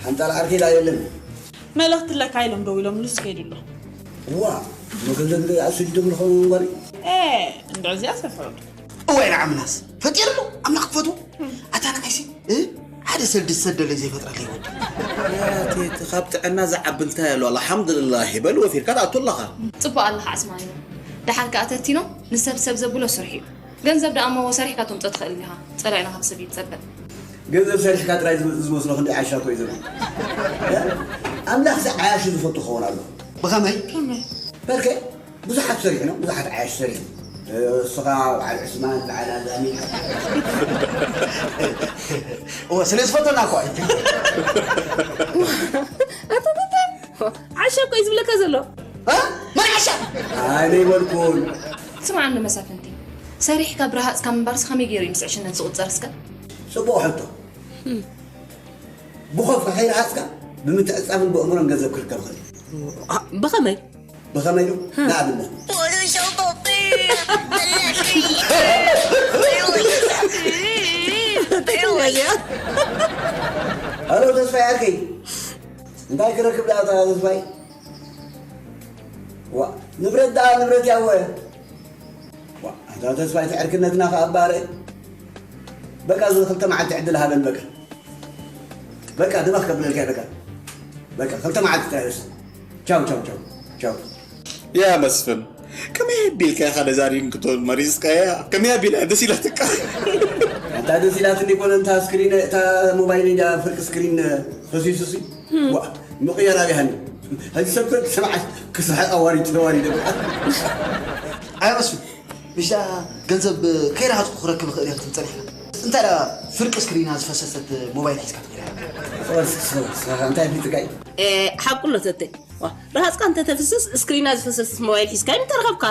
ሓንጣል ዓርከይ ዳ የለን። መልእኽቲ ኣለካ ኢሎም ደው ኢሎም ንሱ ከይዱ ኣሎ። ዋ፣ መገንዘብ ኣስጅ ድብል ኸውን እምበሪ። ኤ እንዶ እዚኣ ሰፈረዱ። እዋይ ንዓምላስ ፈጢርሉ ኣምላኽ ክፈትዎ። ኣታ ንዓይሲ ሓደ ሰልዲ ዝሰደለይ ዘይፈጥረለይ ወዲ። ያቴት ካብ ጥዕና ዝዓቢ እንታይ ኣሎ? ኣልሓምዱልላህ በል ወፊርካ ትኣቱ ኣለኻ። ጽቡቕ ኣለኻ ኣስማኒ። ደሓን ከኣ ተቲኖ ንሰብ ሰብ ዘብሎ ስርሒ እዩ። ገንዘብ ደኣ እሞ ሰሪሕካ ተምጾ ትኽእል ኢኻ። ጸላኢና ካብ ሰብ ይጸበ። ገንዘብ ሰሪሕካ ጥራይ ዝመ- ዝመስሎ ክንደይ ዓሻ እኮ እዩ ዘሎ። ኣምላኽ እዚ ዓያሹ ዝፈቱ ክኸውን ኣሎ። ብኸመይ? በልከ ብዙሓት ሰሪሕኖም ብዙሓት ዓያሹ ሰሪሑ። እስኻ በዓል ዑስማን በዓል ኣዛሚ። እወ ስለ ዝፈተና እኮ እዩ። ዓሻ እኮ እዩ ዝብለካ ዘሎ። እ? መን ዓሻ? ኣነ ይበልኩን። ስምዓኒ መሳፍንቲ፣ ሰሪሕካ ብረሃጽካ ምንባርስ ከመይ ገይሩ እዩ ምስ ዕሽነት ዝቑጸር እስከ? ጽቡቕ ሕቶ። ብኾፍ ከይረሃጽካ ብምትዕጻፍን ብእምሮን ገንዘብ ክርከብ ይኽእል እዩ። ብኸመይ? ብኸመይ ዶ? ንኣብነት ሃሎ ተስፋይ ዓርከይ፣ እንታይ ክረክብ ደኣ ተስፋይ? ዋ ንብረት ደኣ ንብረት ያወ። ዋ ኣታ ተስፋይ እቲ ዕርክነትና ከኣ ኣባረ። በቃ እዚ ክልተ መዓልቲ ዕድል ሃበን በቃ። በቃ ድባኽ ከብለልካ በቃ። በቃ ክልተ መዓልቲ ጥራይ በስ። ቻው ቻው ቻው ቻው። ያ መስፍን ከመይ ኣቢልካ ኢኻ ነዛ ሪንግቶን መሪጽካያ? ከመይ ኣቢላ ደስ ኢላትካ? ኣታ ደስ ኢላትኒ ኮነ እንታ ስክሪን እታ ሞባይል እንዳ ፍርቂ ስክሪን ፈሲሱሲ። ዋ ምቕያር ኣብያሃኒ። ሕጂ ሰብ ሰማዓት ክስሕቕ ኣዋሪድ ተዋሪደ። ኣይመስሉ ምሽ ገንዘብ ከይረሃፅኩ ክረክብ እኽእል እየ ክትብል ፀኒሕካ። እንታይ ደኣ ፍርቂ ስክሪና ዝፈሰሰት ሞባይል ሒዝካ ትኸይድ ኢኻ። እንታይ ፊትካይ? ሓቁ ኣሎ ተተይ። ዋ፣ ረሃፅካ እንተተፍስስ ስክሪና ዝፈሰሰት ሞባይል ሒዝካ እዩ ምተረኸብካ።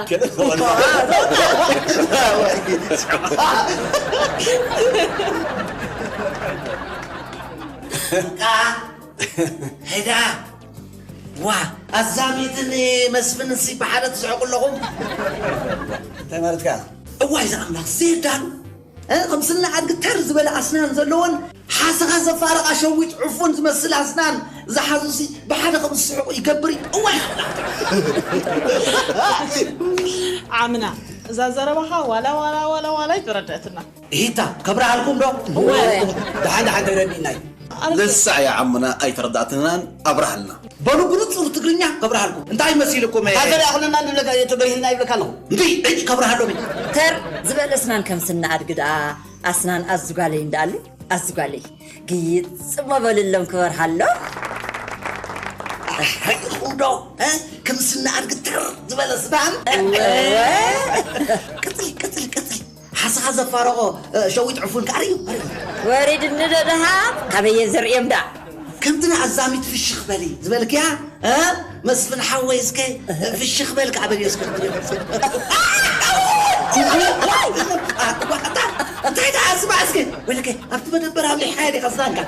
ሄዳ ዋ ኣዛሚትን መስፍንሲ ብሓደ ትስሕቁ ኣለኹም። እንታይ ማለትካ? እዋይ ዝኣምላኽ ዜዳሉ እ፣ ከም ስኒ ኣድጊ ተር ዝበለ ኣስናን ዘለዎን ሓሰኻ ዘፋረቓ ሸዊት ዕፉን ዝመስል ኣስናን ዝሓዙሲ ብሓደ ከም ዝስሕቁ ይገብር እዩ። እዋይ ኣምላኽ። ዓምና እዛ ዘረባኻ ዋላ ዋላ ዋላ ዋላ ኣይተረድአትና። ይታ ከብረሃልኩም ዶ? ደሓን ደሓን ተረዲእናይ። ንሳ እያ ዓምና ኣይተረዳእትናን ኣብረሃልና። በሉ ብንጹር ትግርኛ ከብረሃልኩም። እንታይ መሲልኩም? ካዘ ደኣ ኩለና ንብለካ እየ ተበሪህልና ይብለካ ኣለኹ። እንዲ እጭ ከብረሃሎም እዩ። ተር ዝበለ ኣስናን ከም ስኒ ኣድጊ ደኣ ኣስናን ኣዝጓለይ እንዳኣሉ ኣዝጓለይ ግይጽ እሞ በልሎም ክበርሃሎ። ርኢኹም ዶ? እ? ከም ስኒ ኣድጊ ተር ዝበለ ስናን። ቅጽል ቅጽል ቅጽል። ሓስኻ ዘፋረቖ እ፣ ሸዊት ዕፉን ከኣ ርእዩ። ርእዩ። ወሪድኒ ዶ ደሃብ? ካበየ ዘርእዮም ደኣ? ከምቲ ንኣዛሚት ፍሽኽ በሊ ዝበልክያ እ? መስፍን ሓወይ እስከ ፍሽኽ በል ከኣ በልዮ እስከ ክትሪኦ። እንታይ ደኣ ስማዕ እስከ ወይለከ ኣብቲ መደበር ኣብሊሕካዮ ዲኻ ስናንካ።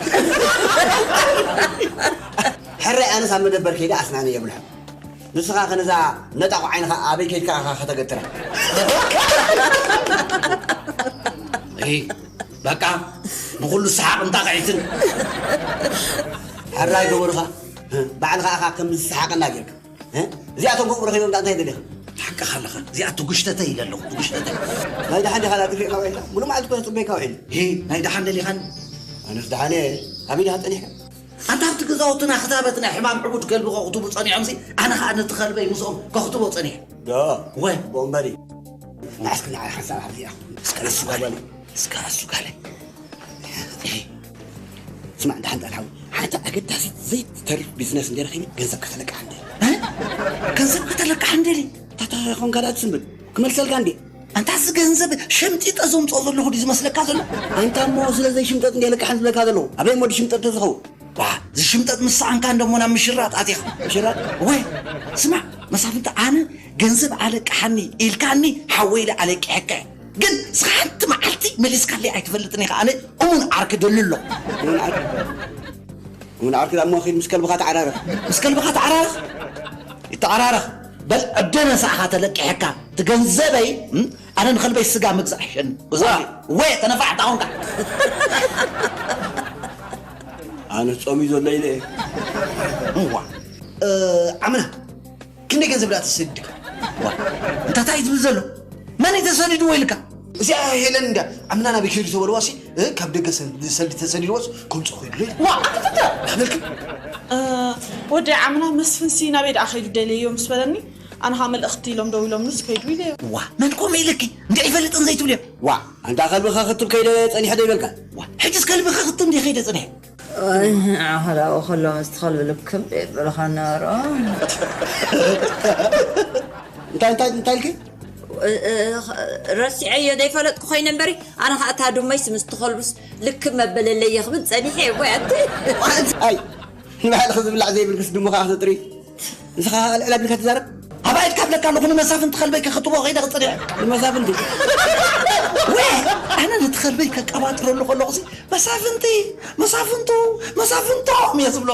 ሕራይ ኣነስ ኣብ መደበር ከይደ ኣስናነ የብልሖ። ንስኻ ከነዛ ነጣቑ ዓይንኻ ኣበይ ከይድካ ኢኻ ከተገትራ? እይ፣ በቃ ንኹሉ ሰሓቕን ጣቕዒትን። ሕራይ ገበሩኻ ባዕልኻ ኢኻ ከም ዝሰሓቐና ጌርካ። እ? እዚኣቶም ከምኡ ረኺቦም ዳኣ እንታይ ደሊኻ? ሓቅኻ ኣለኻ። እዚኣ ትጉሽተተይ ኢለ ኣለኹ፣ ትጉሽተተይ። ናይ ደሓን ዲኻ ዳኣ ጥፊእካ ውዒልካ? ሙሉእ መዓልቲ እኮ ተጽበየካ ውዒለ። ሂ፣ ናይ ደሓን ደሊኻኒ? ኣነስ ደሓነ። ኣበይ ዲኻ ጸኒሕካ? ኣንታ ኣብቲ ገዛውትና ክታበት ናይ ሕማም ዕቡድ ከልቢ ከኽትቡ ጸኒሖምሲ፣ ኣነ ኸኣ ነቲ ከልበይ ምስኦም ከኽትቦ ጸኒሐ። ዶ? ወ። ቦምበሪ። ንዓስኪ ንዓይ ሓንሳብ ሓብዚኣ። እስከ ንሱ ጋለ። እስከ ንሱ ጋለ። ስማዕ፣ እንዳ ሓንጣል ሓው፣ ሓንቲ ኣገዳሲት ዘይትተርፍ ቢዝነስ እንደ ረኺበ ገንዘብ ከተለቅሓ እንደ። እ? ገንዘብ ከተለቅሓ እንደሊ? ታታ ኾን ካልኣት ስንብድ ክመልሰልካ እንደ። ኣንታ እዚ ገንዘብ ሸምጢጠ ዘምፅኦ ዘለኹ ድዩ ዝመስለካ ዘሎ? ኣንታ እሞ ስለ ዘይሽምጠጥ እንደ ለቅሓን ዝብለካ ዘለኹ። ኣበይ እሞ ድሽምጠጥ ተዝኸውን? ዋ፣ ዝሽምጠጥ ምስ ሰኣንካ እንደሞ ናብ ምሽራጥ ኣቲኻ። ምሽራጥ? ወይ፣ ስማዕ፣ መሳፍንቲ፣ ኣነ ገንዘብ ኣለቅሓኒ ኢልካኒ ሓወይ ኢለ ኣለቂሐካ እየ። ግን እስኻ ሓንቲ መዓልቲ መሊስካለይ ኣይትፈልጥን ኢኻ። ኣነ እሙን ዓርኪ ደሊ ኣሎ። እሙን ዓርኪ? እሙን ዓርኪ ዳሞ ኺድ ምስ ከልብኻ ተዓራረኽ። ምስ ከልብኻ ተዓራረኽ? ይተዓራረኽ። በል ዕደ ነሳእኻ ተለቂሐካ። እቲ ገንዘበይ፣ እም፣ ኣነ ንኸልበይ ስጋ ምግዛእ ይሕሸኒ። ግዛእ። ዋ። ወይ ተነፋሕታ ኾንካ። ኣነ ጾም እዩ ዘሎ ኢለ እየ። እዋ፣ እ፣ ዓምና፣ ክንደይ ገንዘብ ደኣ ተሰዲድካ? ዋ፣ እንታይ እዩ ዝብል ዘሎ? መን እዩ ተሰዲድዎ ኢልካ? እዚኣ ሄለን እንድያ ዓምና ናበይ ከይዱ ተበልዋሲ፣ እ፣ ካብ ደገ ሰ-፣ ሰልዲ ተሰዲድዎስ ከምጽእ ከይዱ ኢለ። ዋ፣ ኣበልክ? እ፣ ወዲ ዓምና መስፍንሲ ናበይ ደኣ ከይዱ ደልየዮ ምስ በለኒ፣ ኣነ ኸኣ መልእኽቲ ኢሎም ደው ኢሎምንስ ከይዱ ኢለዮ። ዋ፣ መን ከምኡ ኢልኪ? እንድዒ ይፈልጥን ዘይትብልዮ። ዋ፣ ኣንታ ከልቢ ከኽትብ ከይደ ጸኒሐ ዶ ይበልካ? ዋ፣ ሕጅስ ከልቢ ከኽትብ እንድየ ከይደ ጸኒሐ? ኣይ፣ ኣኸላኡ ከሎ ምስቲ ከልቢ ልክም የብልኻ ነሮ። እንታይ፣ እንታይ፣ እንታይ ኢልኪ? እ፣ እ፣ ረሲዐዮ ዘይፈለጥኩ ኮይነ እምበሪ፣ ኣነ ኸኣ እታ ዱመይስ ምስቲ ከልቡስ ልክም መበለለየ ክብል ጸኒሐ እየ፣ እሞ ኣቲ። ኣይ፣ ንባዕልኺ ዝብላዕ ዘይብልክስ ድሙ ኸኣ ክትጥሪ። ንስኻ ልዕል ኣቢልካ ትዛረብ? ኣባይት ካብለካ ኣለኹ፣ ንመሳፍንቲ ከልበይ ከኽትቦ ከይደ ክጽንዕ። ንመሳፍንቲ? ወ-፣ ኣነ ነቲ ከልበይ ከቀባጥረሉ ከለኹሲ፣ "መሳፍንቲ፣ መሳፍንቱ፣ መሳፍንቶም" እየ ዝብሎ።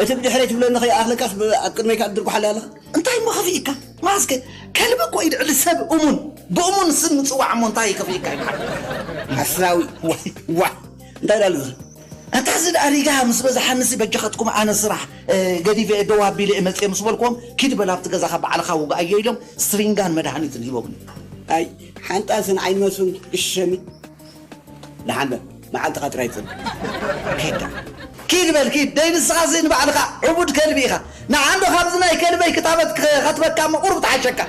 እቲ ብድሕረይ ትብለኒ ከይኣኽለካስ ብ-፣ ኣብ ቅድመይ ከኣ ትድርጉሓለይ ኣለኻ? እንታይ እሞ ከፍኢካ? ማስከ፣ ከልቢ እኮ እዩ ልዕሊ ሰብ እሙን። ብእሙን ስም ምጽዋዕ እሞ እንታይ ከፍኢካ እዩ? ሓሳዊ። ዋይ፣ ዋይ። እንታይ ዳሉ እዚ? ኣታ እዚ ደኣ ሪጋ ምስ በዝሓንሲ በጃኻትኩም ኣነ ስራሕ፣ እ፣ ገዲፈ እየ ደው ኣቢለ እየ መጽየ ምስ በልክዎም፣ "ኪድ በል ኣብቲ ገዛኻ ባዕልኻ ውግኣዮ" ኢሎም ስትሪንጋን መድሃኒትን ሂቦምኒ። ኣይ፣ ሓንጣስን ዓይን መስፍን እሸሚ። ደሓን በል፣ መዓልትኻ ጥራይ ጽበ። ኪድ ደኣ። ኪድ በል፣ ኪድ። ደይ ንስኻሲ ንባዕልኻ ዕቡድ ከልቢ ኢኻ። ንዓንዶ ካብዚ ናይ ከልበይ ክታበት ክ-፣ ከትበካ እሞ ቁሩብ ትሓሸካ።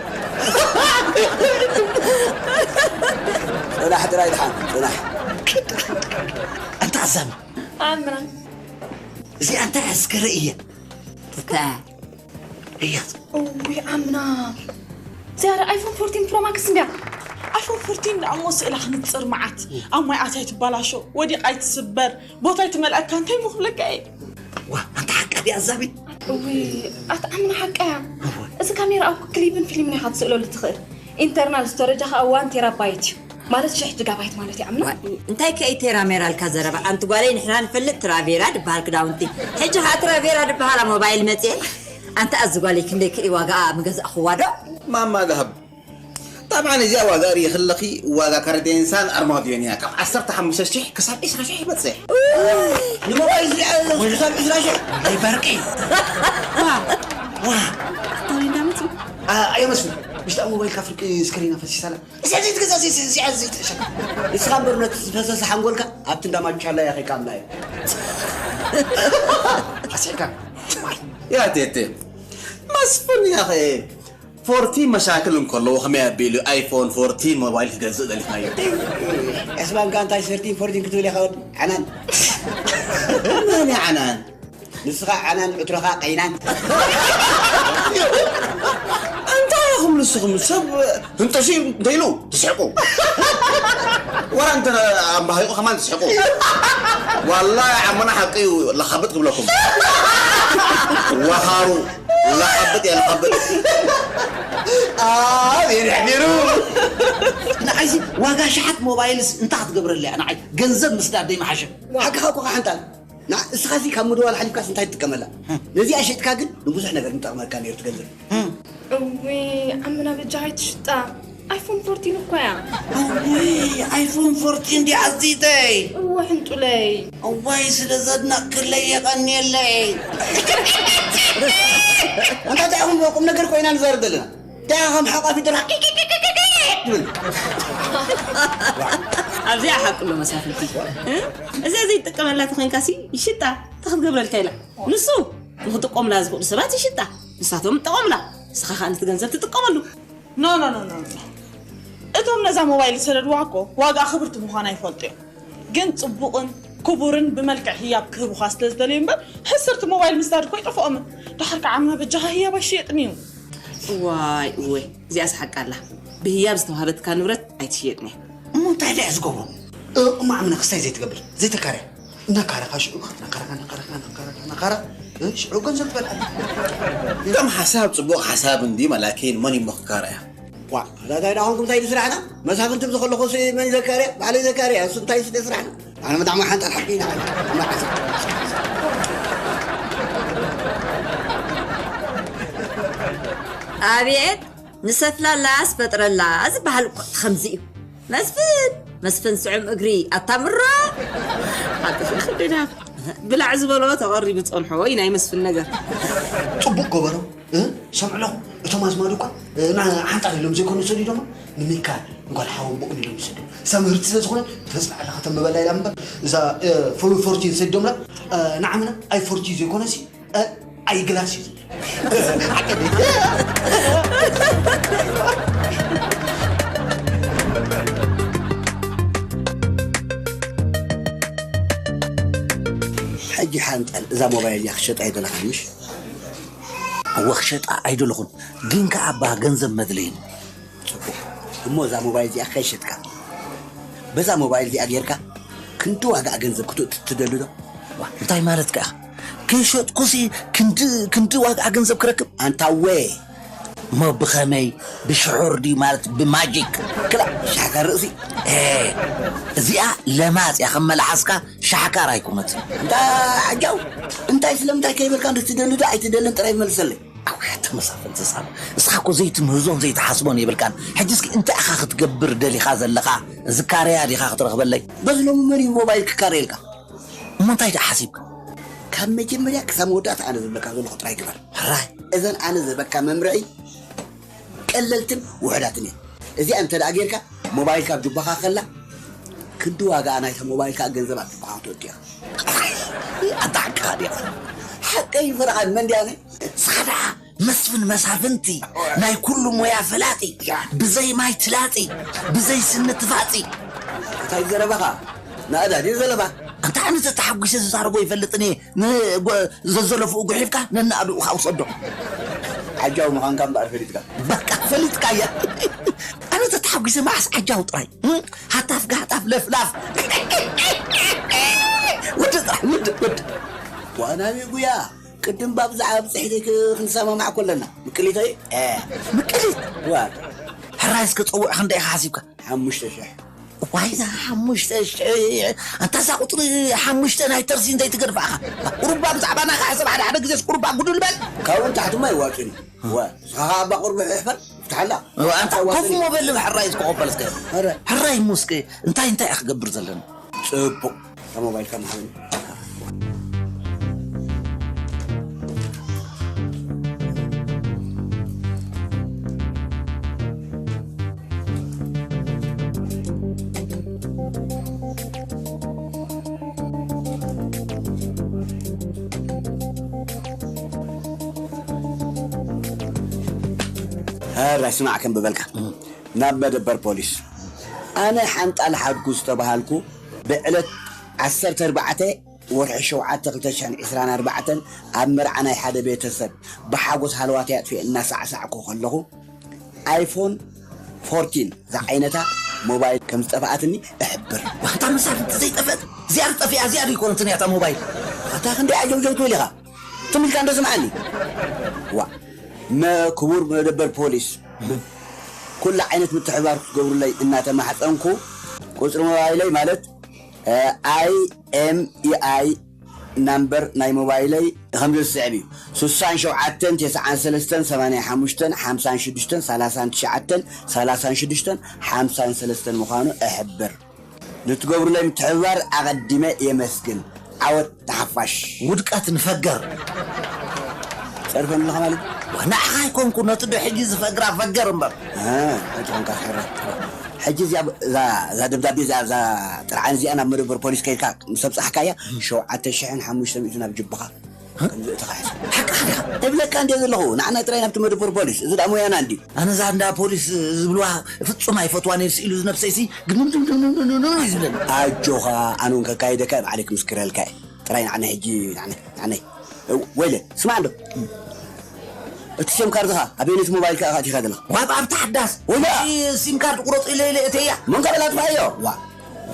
ጽናሕ ጥራይ ደሓን፣ ጽናሕ። ኣንታ ኣዛሚ። ኣምና። እዚኣ እንታይ ኣስከረ እያ? እታ እያ። እውይ ኣምና። እዚኣ ዶ ኣይፎን ፎርቲን ፕሮ ማክስ እንድያ? ኣይፎን ፎርቲን ደኣ እሞ ስእላ ክንጽር መዓት። ኣብ ማይ ኣትያ ኣይትባላሾ፣ ወዲቓ ኣይትስበር፣ ቦታ ኣይትመልኣካ፣ እንታይ እሞ ክብለካ እየ? ዋ፣ ኣንታ ሓቃ ድያ ኣዛሚ? እውይ፣ ኣታ ኣምና ሓቃ እያ። እወ። እዚ ካሜራ ኣብ ክሊፕን ፊልምን ኢኻ ትስእለሉ ትኽእል። ኢንተርናል ስቶሬጃ ኸኣ ዋን ቴራባይት እዩ። ማለት ሽሕ ጂጋባይት ማለት እዩ፣ ኣምና። ዋ፣ እንታይ ከ እዩ ቴራ ሜራ ኢልካ ዘረባ? ኣንቲ ጓለይ፣ ንሕና ንፈልጥ ትራቬራ ድበሃል ክዳውንቲ። ሕጂ ኸኣ ትራቬራ ድበሃላ ሞባይል መጽኤ። ኣንታ ኣዚ ጓለይ፣ ክንደይ ከ እዩ ዋጋኣ ምገዛእኽዋ ዶ? ማማ ደሃብ። ጠብዓን እዚኣ ዋጋ ርእኺ ኣለኺ፣ ዋጋ ካርዴንሳን ኣርማድዮን እያ። ካብ ዓሰርተ ሓሙሽተ ሽሕ ክሳብ ዕስራ ሽሕ ይበጽሕ። ንሞባይል እዚኣ ክሳብ ዕስራ ሽሕ። ናይ በርቂ። ዋ፣ ዋ። ኣታ ወይ እንዳመጽኡ? ኣ-፣ ኣየመስሉ። ውሽጣ ሞባይል ካብ ፍርቂ ስክሪና ፈሲሳላ። እዚ፣ እዚ ትገዛ፣ እዚ፣ እዚ፣ እዚ፣ እዚ ትሸጥ። ንስኻ እምበር ነቲ ዝፈሰሰ ሓንጎልካ ኣብቲ እንዳ ማቻላ እያ ከይካምና እዩ። ኣስሒካ። ያ ቴቴ። መስፍን ያኸ ፎርቲን መሻክል እንከለዎ ከመይ ኣቢሉ ኣይፎን ፎርቲን ሞባይል ክገዝእ ደሊኻዮ? ዕስባንካ እንታይ ሰርቲን ፎርቲን ክትብል ኢኻ ወዲ ዓናን? መን እዩ ዓናን? ንስኻ ዓናን ዕትሮኻ ቀይናን። እንታይ ኢኹም ንስኹም ሰብ ህንጠሲ እንተኢሉ ትስሕቁ። ወላ እንተ ኣምባሂቑ ከማን ትስሕቁ። ዋላሂ ዓሞና ሓቂ እዩ ለኻብጥ ክብለኩም። ወኻሩ ለኻብጥ እየ ለኻብጥ። ኣቤት ኣሕቢሩ። ንዓይሲ ዋጋ ሸሓት ሞባይልስ እንታይ ክትገብረለያ? ንዓይ ገንዘብ ምስዳድ ደይመሓሸ። ሓቅኻ እኮ ሓንጣል። ንዓ-፣ እስኻሲ ካብ ምድዋል ሓሊፍካስ እንታይ ትጥቀመላ? ነዚኣ ሸጥካ ግን ንብዙሕ ነገር ምጠቕመካ ነይሩ እቲ ገንዘብ። እውይ፣ ዓምና በጃኻ ኣይትሽጣ። ኣይፎን ፎርቲን እኮ እያ። እውይ፣ ኣይፎን ፎርቲን ድያ ኣዚተይ? እወ፣ ሕንጡለይ። እዋይ፣ ስለ ዘድነቕክለይ የቐንየለይ። ኣንታ እንታይ ኢኹም ቁም ነገር ኮይና ንዛረብ ዘለና? እንታይ ከም ሓቋፊ ድራ ትብል። ኣብዚኣ ሓቂ ኣሎ መሳፍንቲ። እ? እዚኣ ዘይትጥቀመላ ተኾይንካሲ ይሽጣ። እንታይ ክትገብረልካ ኢላ? ንሱ ንኽጥቀሙላ ዝኽእሉ ሰባት ይሽጣ። ንሳቶም ይጠቐሙላ። ንስኻ ኸኣ ነቲ ገንዘብ ትጥቀመሉ። ኖ፣ ኖ፣ ኖ፣ ኖ፣ ኖ። እቶም ነዛ ሞባይል ዝሰደድዋ እኮ ዋጋ ክብርቲ ምዃና ይፈልጡ እዮም። ግን ጽቡቕን ክቡርን ብመልክዕ ህያብ ክህቡኻ ስለ ዝደለዩ እምበር፣ ሕስርቲ ሞባይል ምስዳድ እኮ ኣይጠፍኦምን። ደሓር ከዓ ዓምና በጃኻ ህያብ ኣይሽየጥን እዩ። እዋይ፣ እወይ፣ እዚኣስ ሓቂ ኣላ። ብህያብ ዝተዋህበትካ ንብረት ኣይትሽየጥን እያ። እሞ እንታይ ደኣ ዝገብሮ? እ፣ እሞ ዓምና ክስታይ ዘይትገብር፣ ዘይተካርያ። እናካረኻ ሽዑ፣ እናካረኻ፣ እናካረኻ፣ እናካረኻ፣ እናካረኻ፣ እ፣ ሽዑ ገንዘብ ትበልዓሉ። ከም ሓሳብ ጽቡቕ ሓሳብ እንዲ፣ መላኪን መን ይሞ ክካረያ? ዋ፣ ኣታ እንታይ ደኣ ኾንኩም እንታይ ኢሉ ስራሕና? መሳፍንቲ ምስ ከለኹ ሲ መን ዘካርያ? ባዕለይ ዘካርያ፣ እሱ እንታይ ስለ ስራሕና? ኣነ ብጣዕሚ ሓንጣል ሓቂ ኢና። ኣነ ሓንጣል። ኣብየት፣ ንሰፍላላስ ፈጥረላ ዝበሃል እኮ ከምዚ እዩ። መስፍን፣ መስፍን ስዑም እግሪ ኣታ ምራ። ሓቂ ሸኽድና ብላዕ ዝበሎ ተቐሪቡ ጸንሖ ወይ ናይ መስፍን ነገር። ጽቡቕ ገበሮ። እ? ሰምዕሎ፣ እቶም ኣዝማዱ እኳ፣ እ፣ ና-፣ ሓንጣል ኢሎም ዘይኮኑ ዝሰድዶማ፣ ንሚካል ንጓል ሓዎም ብኡን ኢሎም ዝሰድዶ። ሰምህርቲ ስለ ዝኾነ፣ ተጽናዕላ ከተምበላ ኢላ እምበር፣ እዛ፣ እ፣ ፎ-፣ ፎርቲን ሰዲዶምላ፣ እ፣ ንዓምና ኣይ ፎርቲ ዘይኮነሲ፣ እ፣ ኣይ ግላስ እዩ ዝብል። ሕጂ ሓንጣል እዛ ሞባይል እያ ክሸጣ ኣይደለኻን፣ ምሽ? እወ ክሸጣ ኣይደለኹን፣ ግን ከኣ ኣባ ገንዘብ መድለይን። ጽቡቕ። እሞ እዛ ሞባይል እዚኣ ከይሸጥካ፣ በዛ ሞባይል እዚኣ ጌርካ ክንዲ ዋጋኣ ገንዘብ ክትእቱ ትደሊ ዶ? ዋ፣ እንታይ ማለት ከኣ? ከይሸጥኩሲ ክንዲ፣ ክንዲ ዋጋኣ ገንዘብ ክረክብ? ኣንታ ወ፣ እሞ ብኸመይ? ብሽሑር ድዩ ማለት ብማጂክ? ክላ፣ ሻካ ርእሲ። ኤ፣ እዚኣ ለማጽ እያ፣ ከም መላሓስካ ሻሕካር ኣይኮነትን። እንታ ዓጃው፣ እንታይ ስለምንታይ ከይበልካ እንዶ ትደሊ ዶ ኣይትደልን ጥራይ መልሰለይ። ኣውያ ተመሳፈንቲ ሳባ፣ እስኻ እኮ ዘይትምህዞን ዘይትሓስቦን የብልካን። ሕጂ እስኪ እንታይ ኢኻ ክትገብር ደሊኻ ዘለኻ? ዝካረያ ዲኻ ክትረኽበለይ? በዚ ሎሚ መን እዩ ሞባይል ክካረየልካ? እሞ እንታይ ደኣ ሓሲብካ? ካብ መጀመርያ ክሳብ መወዳእታ ኣነ ዝብለካ ዘለኹ ጥራይ ግበር። ሕራይ። እዘን ኣነ ዝህበካ መምርሒ ቀለልትን ውሑዳትን እየን። እዚኣ እንተ ደኣ ጌርካ፣ ሞባይልካ ኣብ ጁባኻ ከላ፣ ክንዲ ዋጋኣ ናይታ ሞባይል ከኣ ገንዘብ ኣብ ጁባኻ ክትወዲ ኢኻ። ኣታ ሓቅኻ ዲኻ? ሓቀይ ፈረቓ መን ድያ? ንስኻ ደኣ መስፍን መሳፍንቲ፣ ናይ ኩሉ ሞያ ፈላጢ፣ ብዘይ ማይ ትላጢ፣ ብዘይ ስኒ ትፋጢ። እንታይ ዘረባኻ? ናእዳ ድዩ ዘለባ? ኣንታ ኣነ ተተሓጒሰ ዝዛረቦ ይፈልጥን እየ። ንጎ-፣ ዘዘለፍኡ ጉሒፍካ ነናእድኡ ካብ ውሰዶ። ዓጃው ምዃንካ እምበኣር ፈሊጥካ። በቃ ፈሊጥካ እያ። ኣነ ተተሓጒሰ መዓስ ዓጃው ጥራይ። እም? ሃታፍ ጋህታፍ ለፍላፍ። ወዲ ጥራይ፣ ወዲ፣ ወዲ። ዋናዊ ጉያ፣ ቅድም ባብዛዕ ኣብ ጽሕተይ ክ-፣ ክንሰማማዕ ኮለና። ምቅሊተይ? እ። ምቅሊት? ዋ። ሕራይ እስከ ጸውዕ ክንደይ ኢኻ ሓሲብካ? ሓሙሽተ ሽሕ። ዋይ፣ እዛ ሓሙሽተ ሽሕ፣ ኣንታ እዛ ቁጽሪ ሓሙሽተ ናይ ተርሲን ዘይትገድፋ ኢኻ። ቁሩባ ብዛዕባ ናኻ ሕሰብ፣ ሓደ ሓደ ግዜስ ቁሩባ ጉድል በል። ካብኡ ንታሕቲ እማ ይዋጽን እዩ። ወ፣ ንስኻ ኸዓ ኣባ ቁርቢ ሕፈር፣ ፍትሓላ። እዋ፣ ኣንታ ኮፍ እሞ በል፣ ሕራይ እስከ ኮፍ በል እስከ። ሕራይ። ሕራይ እሞ እስከ፣ እንታይ እንታይ እያ ክገብር ዘለና? ጽቡቕ። እታ ሞባይልካ ምሃብኒ። ሕራይ ስማዕ ከም ብበልካ። ናብ መደበር ፖሊስ። ኣነ ሓንጣል ሓድጉ ዝተባሃልኩ ብዕለት ዓሰርተ ኣርባዕተ ወርሒ ሸውዓተ ክልተ ሽሕን ዕስራን ኣርባዕተን ኣብ መርዓ ናይ ሓደ ቤተሰብ ብሓጎስ ሃለዋተይ ኣጥፊኤ እናሳዕሳዕኩ ከለኹ ኣይፎን ፎርቲን ዝዓይነታ ሞባይል ከም ዝጠፍኣትኒ እሕብር። ዋንታ መሳፍንቲ ዘይጠፍአት እዚኣ ዝጠፍኣ እዚኣ ዶ ይኮነትን እያ እታ ሞባይል? ኣታ ክንደይ ዓጀውጀው ትብል ኢኻ? ትም ኢልካ እንዶ ስምዓኒ። ዋ፣ መ-፣ ክቡር መደበር ፖሊስ፣ ኩሉ ዓይነት ምትሕብባር ክትገብሩለይ እናተማሕጸንኩ፣ ቁጽሪ ሞባይለይ ማለት፣ እ፣ ኣይ ኤም ኢ ኣይ ናምበር ናይ ሞባይለይ ከምዚ ዝስዕብ እዩ። ስሳን ሸውዓተን፣ ተስዓን ሰለስተን፣ ሰማንያን ሓሙሽተን፣ ሓምሳን ሽዱሽተን፣ ሰላሳን ትሽዓተን፣ ሰላሳን ሽዱሽተን፣ ሓምሳን ሰለስተን ምዃኑ እሕብር። ንትገብሩለይ ምትሕብባር ኣቐዲመ የመስግን። ዓወት ንሓፋሽ። ውድቀት ንፈገር። ጸርፈን ኣለኻ ማለት? ንዓኻ ኣይኮንኩ፣ ነቲ ዶ ሕጂ ዝፈግራ ፈገር እምበር። እ፣ ኣይትኾንካ ትሕረ። ሕጂ እዚኣ፣ እዛ፣ እዛ ደብዳቤ እዚኣ፣ እዛ ጥርዓን እዚኣ ናብ መደበር ፖሊስ ከይድካ ምስ ኣብጻሕካያ፣ ሸውዓተ ሽሕን ሓሙሽተ ሚእትን ኣብ ጅብኻ ከም ዘእተኻ ሕሰብ። ሓቅኻ ዲኻ? እብለካ እንድየ ዘለኹ፣ ንዓና ጥራይ ናብቲ መደበር ፖሊስ። እዚ ደኣ ሞያና እንድዩ። ኣነ እዛ እንዳ ፖሊስ ዝብልዋ ፍጹም ኣይፈትዋን እየ፣ ስኢሉ ዝነብሰይሲ ግድምድምድምድምድም እዩ ዝብለኒ። ኣጆኻ፣ ኣነ እውን ከካይደካ እየ፣ ባዕለይ ክምስክረልካ እየ። ጥራይ ንዓና ሕጂ፣ ንዓና፣ ንዓና። ወይለ፣ ስማዕ እንዶ። እቲ ሲም ካርድኻ ኣበየነይቲ ሞባይልካ ኢኻ ኣእቲኻ ዘለኻ? ዋብ ኣብታ ሓዳስ። ወይለ! እቲ ሲም ካርድ ቁረጽ ኢለ ኢለ እተያ። መን ካበላ ኣጥፍኣዮ? ዋ።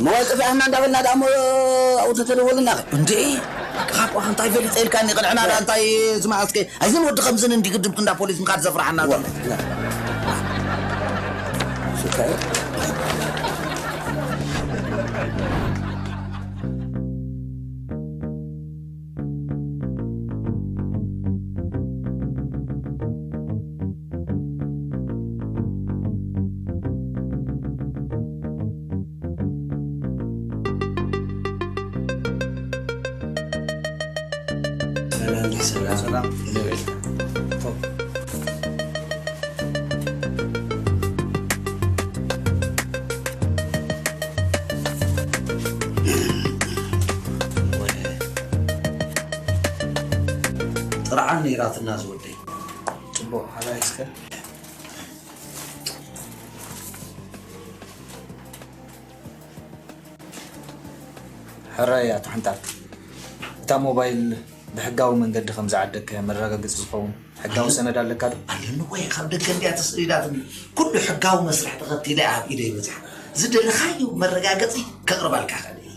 ሞባይል ጠፊኣና እንዳበልና ደኣ እሞ ኣብኡ ተተደወልና ኸ? እንዴ? ካብ እንታይ ፈሊጠ ኢልካኒ ቅንዕና ደኣ እንታይ ስማዕ እስከ። ኣይዝን ወዲ ከምዝን እንዲ ግድምቲ እንዳ ፖሊስ ምኻድ ዘፍርሓና ዘሎ። ስካይ። ሰላም፣ ሰላም። ጥርዓን ነይራትና ዝወደይ። ጽቡቕ፣ ሓራይ እስከ። ሕራይ ኣቶ ሓንጣል፣ እታ ሞባይል ብሕጋዊ መንገዲ ከም ዝዓደግካያ መረጋገጺ ዝኸውን ሕጋዊ ሰነድ ኣለካ ዶ? ኣለኒ ወይ፣ ካብ ደገ እንድያ ተሰዲዳትኒ። ኩሉ ሕጋዊ መስርሕ ተኸቲለ ኣብ ኢደይ በጺሓ። ዝደለኻዮ መረጋገጺ ከቕርበልካ እኽእል እየ።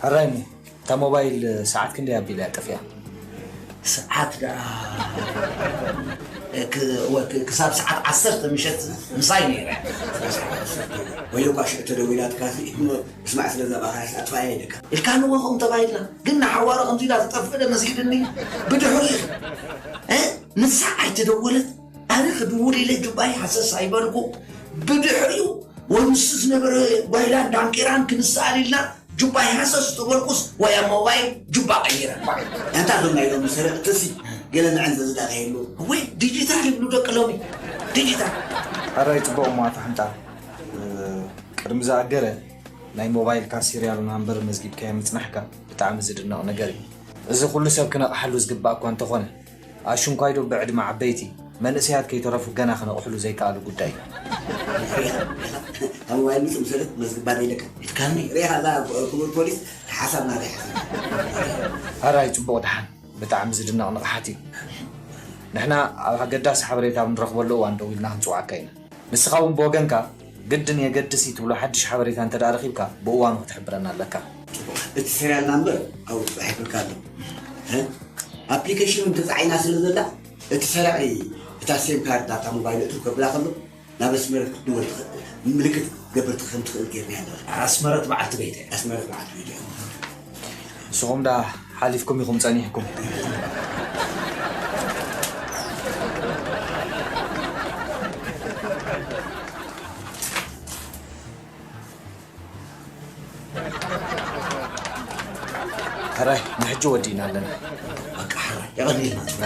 ሕራይ እሞ፣ እታ ሞባይል ሰዓት ክንደይ ኣቢላ እያ ጠፊኣ? ሰዓት ደኣ ክ-፣ ወ-፣ ክ-፣ ክሳብ ሰዓት ዓሰርተ ምሸት ምሳይ ነይረ። ወይ እኳ ሽዑ ተደዊላትካ እሞ፣ ስማዕ፣ ስለዛ ባኻያስ ኣጥፋያ ኢለካ። ኢልካ ንወ ከምኡ ተባሂልና። ግን ንሓዋሩ ከምዚ ኢላ ትጠፍእ ዶ መሲልኒ? ብድሕሪኡ ኢኺ። እ? ንሳ ኣይተደወለት። ኣነ ክድውል ኢለ ጁባይ ሃሰስ ኣይበልኩ። ብድሕሪኡ ወንሱ ዝነበረ ጓይላን ዳንቄራን ክንሰኣል ኢልና ጁባይ ሃሰስ ተበልኩስ ወይ ኣብ ሞባይል ጁባ ቀይረ። ኣንታ እዞም ናይ ሎሚ ሰረቕትሲ ገለ ንዕን ዘዝዳኸየሉ። ወይ ዲጂታል ይብሉ ደቂ ሎሚ። ዲጂታል። ሕራይ ጽቡቕ እሞ ኣቶ ሓንጣል፣ እ፣ ቅድሚ ዝኣገረ ናይ ሞባይልካ ሲርያል ናምበር መዝጊብካዮ ምጽናሕካ ብጣዕሚ ዝድነቕ ነገር እዩ። እዚ ኩሉ ሰብ ክነቕሓሉ ዝግባእ እኳ እንተኾነ፣ ኣሽንኳይዶ ብዕድመ ዓበይቲ፣ መንእሰያት ከይተረፉ ገና ክነቕሕሉ ዘይከኣሉ ጉዳይ እዩ። ካብ ሞባይል ምጽእ ምሰለት መዝግባ ዶ ኢለካ? ኢልካኒ። ሪኢኻ እዛ ክቡር ፖሊስ ሓሳብ ናተይ ሓሳብ። ሕራይ ጽቡቕ ደሓን፣ ብጣዕሚ ዝድነቕ ንቕሓት እዩ። ንሕና ኣብ ኣገዳሲ ሓበሬታ ኣብ ንረኽበሉ እዋን ደው ኢልና ክንጽውዓካ ኢና። ንስኻ እውን ብወገንካ ግድን የገድስ እዩ ትብሎ ሓድሽ ሓበሬታ እንተ ደኣ ረኺብካ ብእዋኑ ክትሕብረና ኣለካ። እቲ ሰሪያል ናምበር ኣብኡ ተጻሒፉልካ ኣሎ። እ? ኣፕሊኬሽን እውን ተጻዒና ስለ ዘላ፣ እቲ ሰራቒ እታ ሴም ካርድ ናብታ ሞባይል እትው ከብላ ከሎ ናብ ኣስመረት ክትድወል ትኽእል፣ ምልክት ክትገብር ከም ትኽእል ጌርና ኣለና። ኣስመረት በዓልቲ ቤት እያ። ኣስመረት በዓልቲ ቤት እያ። ንስኹም ደኣ ሓሊፍኩም ኢኹም ጸኒሕኩም። ሕራይ፣ ንሕጂ ወዲእና ኣለና። በቃ ሕራይ፣ የቐንየልና።